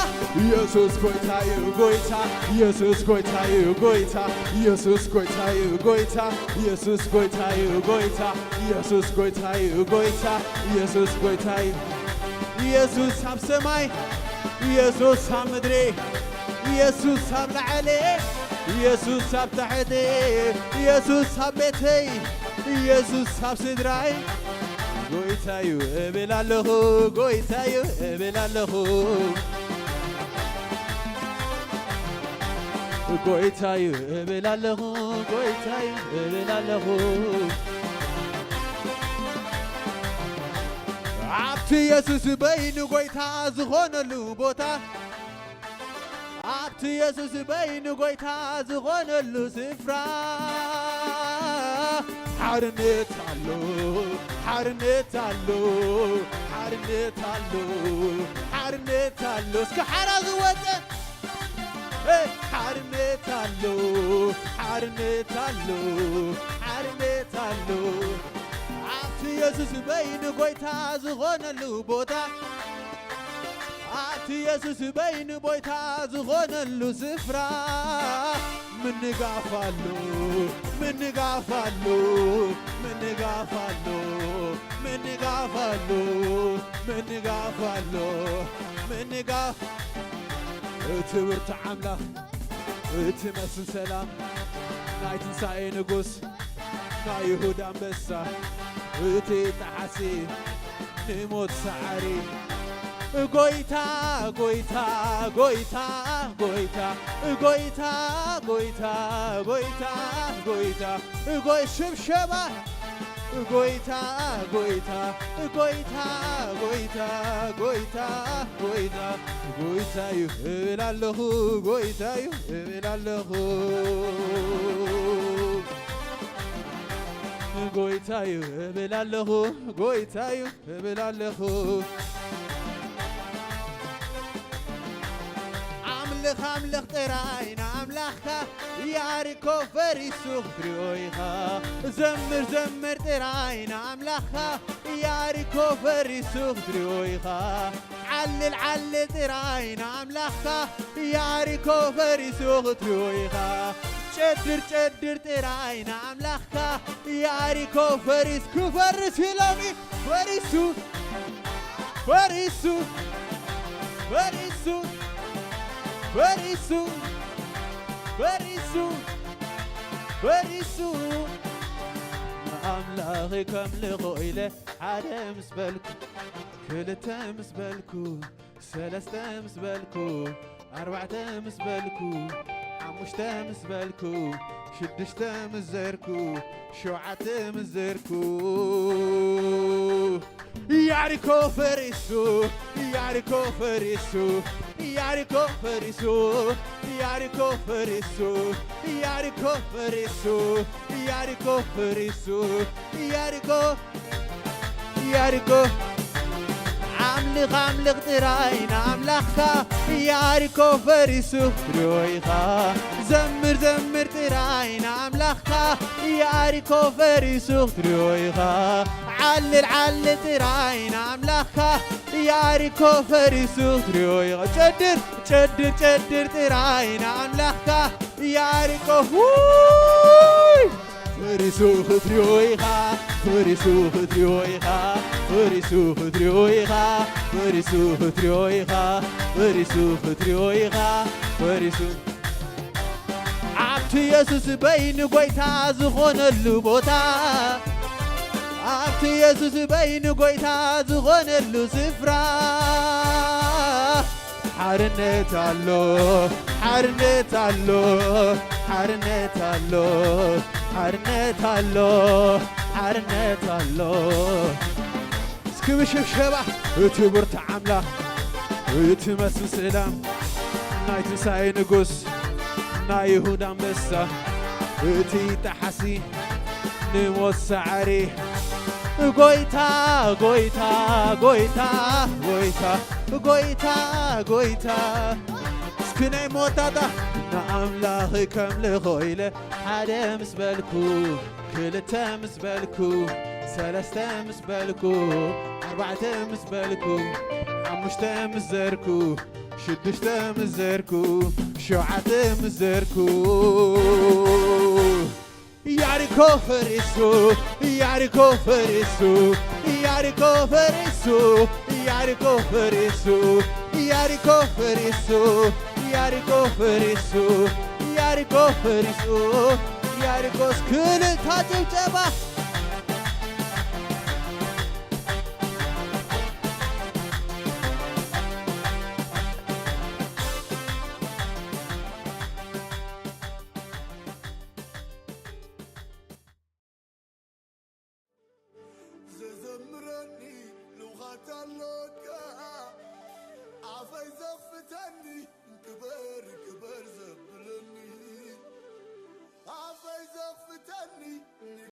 ኢየሱስ ጎይታ እዩ ጎይታ፣ ኢየሱስ ጎይታ እዩ ጎይታ፣ ኢየሱስ ጎይታ እዩ ጎይታ፣ ኢየሱስ ጎይታ እዩ ጎይታ፣ ኢየሱስ ጎይታ እዩ ጎይታ፣ ኢየሱስ ጎይታ እዩ። ኢየሱስ ኣብ ሰማይ፣ ኢየሱስ ኣብ ምድሪ፣ ኢየሱስ ኣብ ላዕሊ፣ ኢየሱስ ኣብ ታሕቲ፣ ኢየሱስ ኣብ ቤተይ፣ ኢየሱስ ኣብ ስድራይ። ጎይታዩ እብል ኣለኹ፣ ጎይታዩ እብል ኣለኹ። ጎይታዩ እብል ኣለኹ፣ ጎይታዩ እብል ኣለኹ። ኣብቲ ኢየሱስ በይኑ ጎይታ ዝኾነሉ ቦታ፣ ኣብቲ ኢየሱስ በይኑ ጎይታ ዝኾነሉ ስፍራ፣ ሓርነት ኣሎ፣ ሓርነት ኣሎ፣ ሓርነት ኣሎ፣ ሓርነት ኣሎ። እስከ ሓራ ዝወፀ፣ እ፣ ሓርነት ኣሎ፣ ሓርነት ኣሎ፣ ሓርነት ኣሎ። ኣብቲ ኢየሱስ በይኑ ጎይታ ዝኾነሉ ቦታ፣ ኣብቲ ኢየሱስ በይኑ ጎይታ ዝኾነሉ ስፍራ፣ ምንጋፍ ኣሎ፣ ምንጋፍ ኣሎ፣ ምንጋፍ ኣሎ፣ ምንጋፍ ኣሎ፣ ምንጋፍ ኣሎ፣ ምንጋፍ። እቲ ብርቱዕ ኣምላኽ፣ እቲ መስል ሰላም፣ ናይ ትንሳኤ ንጉስ፣ ናይ ይሁዳ ኣንበሳ፣ እቲ ጠዓሲ ንሞት ሰዓሪ፣ ጎይታ፣ ጎይታ፣ ጎይታ፣ ጎይታ፣ ጎይታ፣ ጎይታ፣ ጎይታ፣ ጎይ-፣ ሽብሸባ፣ ጎይታ፣ ጎይታ፣ ጎይታ፣ ጎይታ፣ ጎይታ፣ ጎይታ፣ ጎይታዩ እብል ኣለኹ፣ ጎይታዩ እብል ኣለኹ። ጎይታዩ እብል ኣለኹ፣ ጎይታዩ እብል ኣለኹ። ኣምልኽ፣ ኣምልኽ ጥራይ ንኣምላኽካ፣ ያሪኮ ፈሪሱ ክትሪኦ ኢኻ። ዘምር፣ ዘምር ጥራይ ንኣምላኽካ፣ ያሪኮ ፈሪሱ ክትሪኦ ኢኻ። ዓልል፣ ዓልል ጥራይ ንኣምላኽካ፣ ያሪኮ ፈሪሱ ክትሪኦ ኢኻ። ጨድር፣ ጨድር ጥራይ ንኣምላኽካ፣ ያሪኮ ፈሪስ፣ ክፈርስ ኢሎሚ ፈሪሱ፣ ፈሪሱ፣ ፈሪሱ፣ ፈሪሱ፣ ፈሪሱ፣ ፈሪሱ። ንኣምላኸይ ከምልኾ ኢለ ሓደ ምስ በልኩ፣ ክልተ ምስ በልኩ፣ ሰለስተ ምስ በልኩ፣ ኣርባዕተ ምስ በልኩ፣ ሓሙሽተ ምስ በልኩ፣ ሽዱሽተ ምስ ዘርኩ፣ ሸውዓተ ምስ ዘርኩ፣ ያሪኮ ፈሪሱ፣ ያሪኮ ፈሪሱ፣ ያሪኮ ፈሪሱ፣ ያሪኮ ፈሪሱ፣ ያሪኮ ፈሪሱ፣ ያሪኮ ፈሪሱ፣ ያሪኮ፣ ያሪኮ። ኣምልኽ ኣምልኽ ጥራይ ንኣምላኽካ፣ ኢያሪኮ ፈሪሱ ክትሪኦ ኢኻ። ዘምር ዘምር ጥራይ ንኣምላኽካ፣ ኢያሪኮ ፈሪሱ ክትሪኦ ኢኻ። ዓልል ዓልል ጥራይ ንኣምላኽካ፣ ኢያሪኮ ፈሪሱ ክትሪኦ ኢኻ። ጨድር ጨድር ጨድር ጥራይ ንኣምላኽካ፣ ኢያሪኮ ውይ! ፈሪሱ ክትሪኦ ኢኻ፣ ፈሪሱ ክትሪኦ ኢኻ፣ ፈሪሱ ክትሪኦ ኢኻ፣ ፈሪሱ ክትሪኦ ኢኻ፣ ፈሪሱ ክትሪኦ ኢኻ፣ ፈሪሱ ኣብቲ የሱስ በይኑ ጎይታ ዝኾነሉ ቦታ፣ ኣብቲ የሱስ በይኑ ጎይታ ዝኾነሉ ስፍራ ሓርነት ኣሎ፣ ሓርነት ኣሎ፣ ሓርነት ኣሎ፣ ሓርነት ኣሎ፣ ሓርነት ኣሎ። እስኪ ብሽብሸባ እቲ ብርቱዕ ኣምላኽ፣ እቲ መስል ሰላም፣ ናይ ትንሳኤ ንጉስ፣ ናይ ይሁዳ ኣንበሳ፣ እቲ ጠሓሲ ንሞት ሰዓሪ፣ ጎይታ፣ ጎይታ፣ ጎይታ፣ ጎይታ፣ ጎይታ፣ ጎይታ። እስኪ ናይ መወዳእታ ንኣምላኽ ከምልኾ ኢለ ሓደ ምስ በልኩ፣ ክልተ ምስ በልኩ፣ ሰለስተ ምስ በልኩ፣ ኣርባዕተ ምስ በልኩ፣ ሓሙሽተ ምስ ዘርኩ፣ ሽዱሽተ ምስ ዘርኩ፣ ሸውዓተ ምስ ዘርኩ። ኢያሪኮ ፈሪሱ፣ ኢያሪኮ ፈሪሱ፣ ኢያሪኮ ፈሪሱ፣ ኢያሪኮ ፈሪሱ፣ ኢያሪኮ ፈሪሱ፣ ኢያሪኮ ፈሪሱ፣ ኢያሪኮ ፈሪሱ፣ ኢያሪኮስ ክልታ ጭብጨባ። ዘዘምረኒ ልውኻት ኣሎካ፣ ኣፈይ ዘኽፍተኒ ክበር ክበር ዘብለኒ፣ ኣፈይ ዘኽፍተኒ